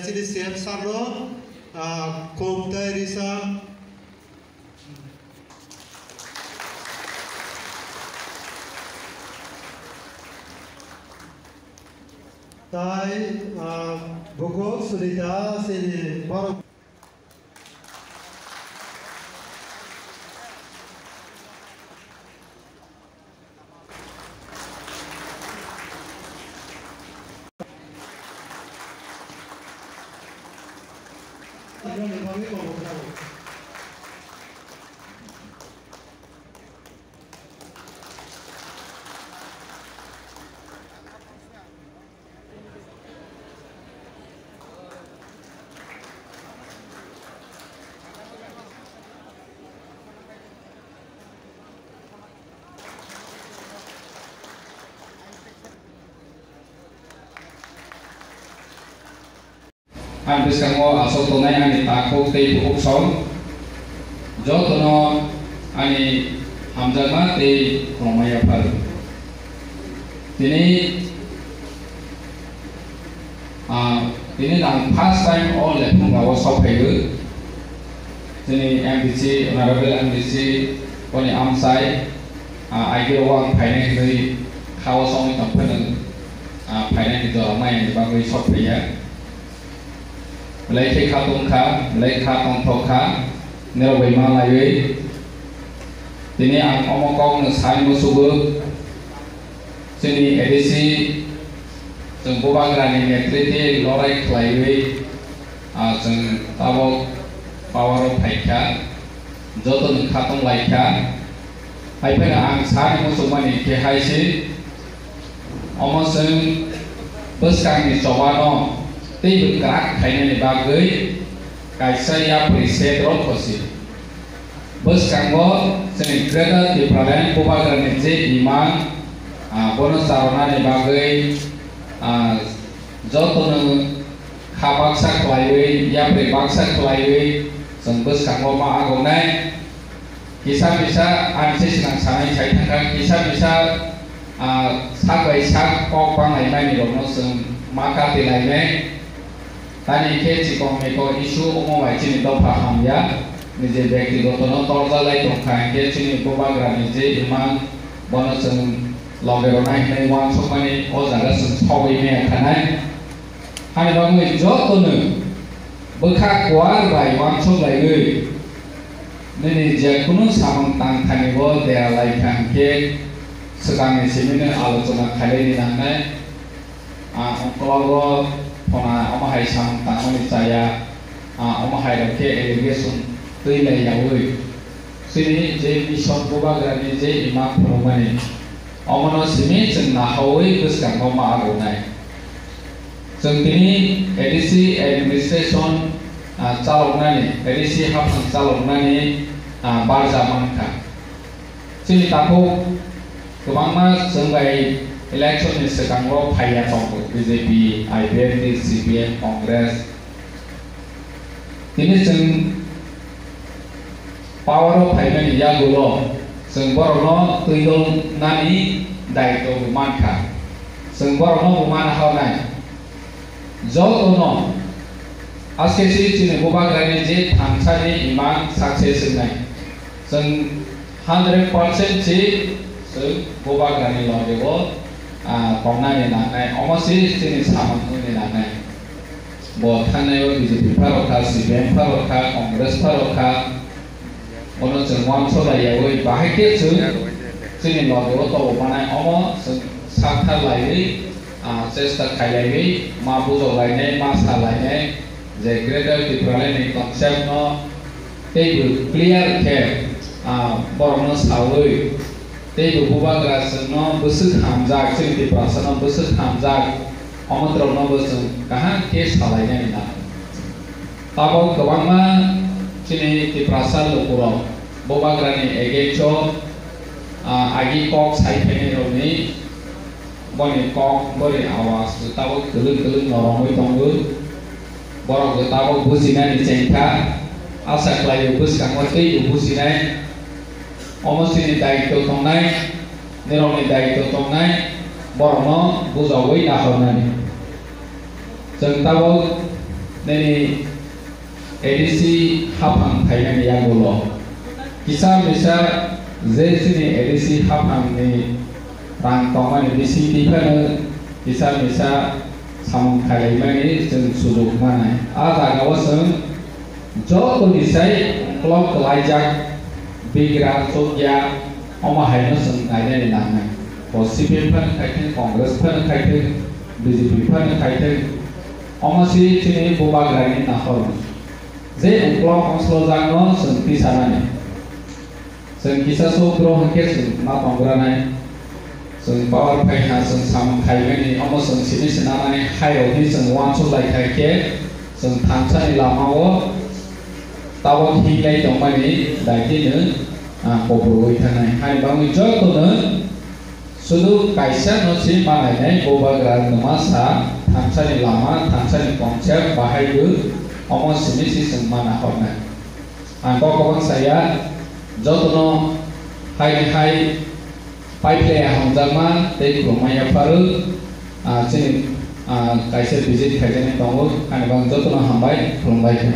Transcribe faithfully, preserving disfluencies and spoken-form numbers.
Chini C M sir no, ah, kom tei risa. Tai, ah, buku Sulita sini borok. Ang bwskango aswk tongnai ani takhuk tei bukhuk song jotono ani hamjakma tei khulumma yaphar. Tini, ah, tini ang first time o Lephungrao sok phaiwi. Chini M D C, Honorable M D C, boni amchai, ah, I D O ang phainai hinwi khao songwi tongphano, ah, phainani jora maya ni bagwi sok phaiya. Belai khe kha tong kha, belai kha tongthok kha, nirok bai ma laiwi. Tini ang omo kokno sai musugo, chini A D C, chwng Bubagrani netrite lorai khlaiwi, ah, chwng tabok power o phai kha, jotono kha tong lai kha. Hai phano ang sani muchungmani khe hai se, omo chwng bwskangni chobano teibo kwrak khainani bagwi kaisa yapri set rok khosi. Bwskango chwngni Greater Tipraland Bubagrani je imang, ah, bono charwnani bagwi, ah, jotono kha baksa khlaiwi, yapri baksa khlaiwi chwng bwskango ma agonai. Kisa misa ang se swnam sanai sai thangkha, kisa misa, ah, sak bai sak kok bang lai mani rokno chwng ma kati lai nai. Tani khe chikon mikon issue omo bai chini dopha hamya, nije bektigoto no torja lai tong kha, hinkhe chini Bubagra ni je imang bono chwng loge rwnai hinwi uansukmani o jaga chwng sogwi maya khanai. Hani bagwi jotono bwkha kuar bai uansuk laiwi nini je kunu samung tang thani bo dera lai kha hinkhe swkangni simi no alochona khailai ni nangnai. Ah, ongkologo phona omo hai samung tangmani chaya, ah, omo hai rok khe allegation twi lai yaui. Chini je mission Bubagrani je imang phunukmani, omono simi chwng nahaui bwskango ma agonai. Chwng tini A D C administration, ah, chaloknani, A D C haphang chaloknani, ah, barja mankha. Chini takhuk kwbangma chwng bai election ni swkango phaiya tongo, B J P, I P F T, C P M, Congress. Tini chwng power o phaimani yagulo chwng borokno twidol nani daitw bo mankha. Chwng borokno bo mana hornai. Jotono aske si chini Bubagrani je thansani imang success wngnai. Chwng hundred percent si chwng Bubagrani logeo, ah, tongnani nangnai. Omo si chini samung wngni nangnai. Bo thangnai o B J P pharok kha, C P M pharok kha, Congress pharok kha. Bono chwng uansuk lai yaui bahai khe chwng chini logeo tongmanai omo chwng sakthar laiwi, ah, chesta khailaiwi ma bujok lainai, ma sa lainai je Greater Tipraland ni concept no teibo clear khe, ah, borokno saui teibo Bubagra chwngno bwswk hamjak, chini Tiprasano bwswk hamjak, omo borokno bo chwng kaham khe salainani nango. Tabok kwbangma chini Tiprasa lukurok Bubagrani against o, ah, agi kok sai phainairokni boni kok boni awas bo tabok kwlwng kwlwng noromwi tongo. Borok bo tabok bujinani chengkha. Asa khlaio bwskango teibo bujinai. Omo chini daitw tongnai, nirokni daitw tongnai, borokno bujogwi nahornani. Chwng tabok Nini A D C haphang phaimani yagulo kisa misa je chini A D C haphangni rang tongmani bisingtwi phano kisa misa samung khailaimani chwng sujuk manai. A jagao chwng jotoni sai uklok kwlaijak bigra chukya omo haino chwng nainani nangnai. Bo C P M phano khaithwng, Congress phano khaithwng, B J P phano khaithwng, omo si chini bubagrani nahormung. Je uklok ongslojak no chwng tisanani. Chwng kisa sokro hwnkhe chwng ma tongranai. Chwng power phai ha chwng samung khaimani omo chwng simi swnamani hai rok hi chwng uansuk lai khai khe chwng thansani lama o tabok hinglai tongmani daitino, ah, kopor oi thanai. Hani bagwi jotono Sudu kaisa no si manainai bubagra nwma sa thansani lama, thansani concept bahai bo omo simi si chwng mana hornai. Ang kok kwbang saya jotono hai hai paiphai hamjakma tei khulumma yapharu, ah, chini, ah, kaisa visit khaijaknai tongo, ani bagwi jotono hambai khulumbai kha.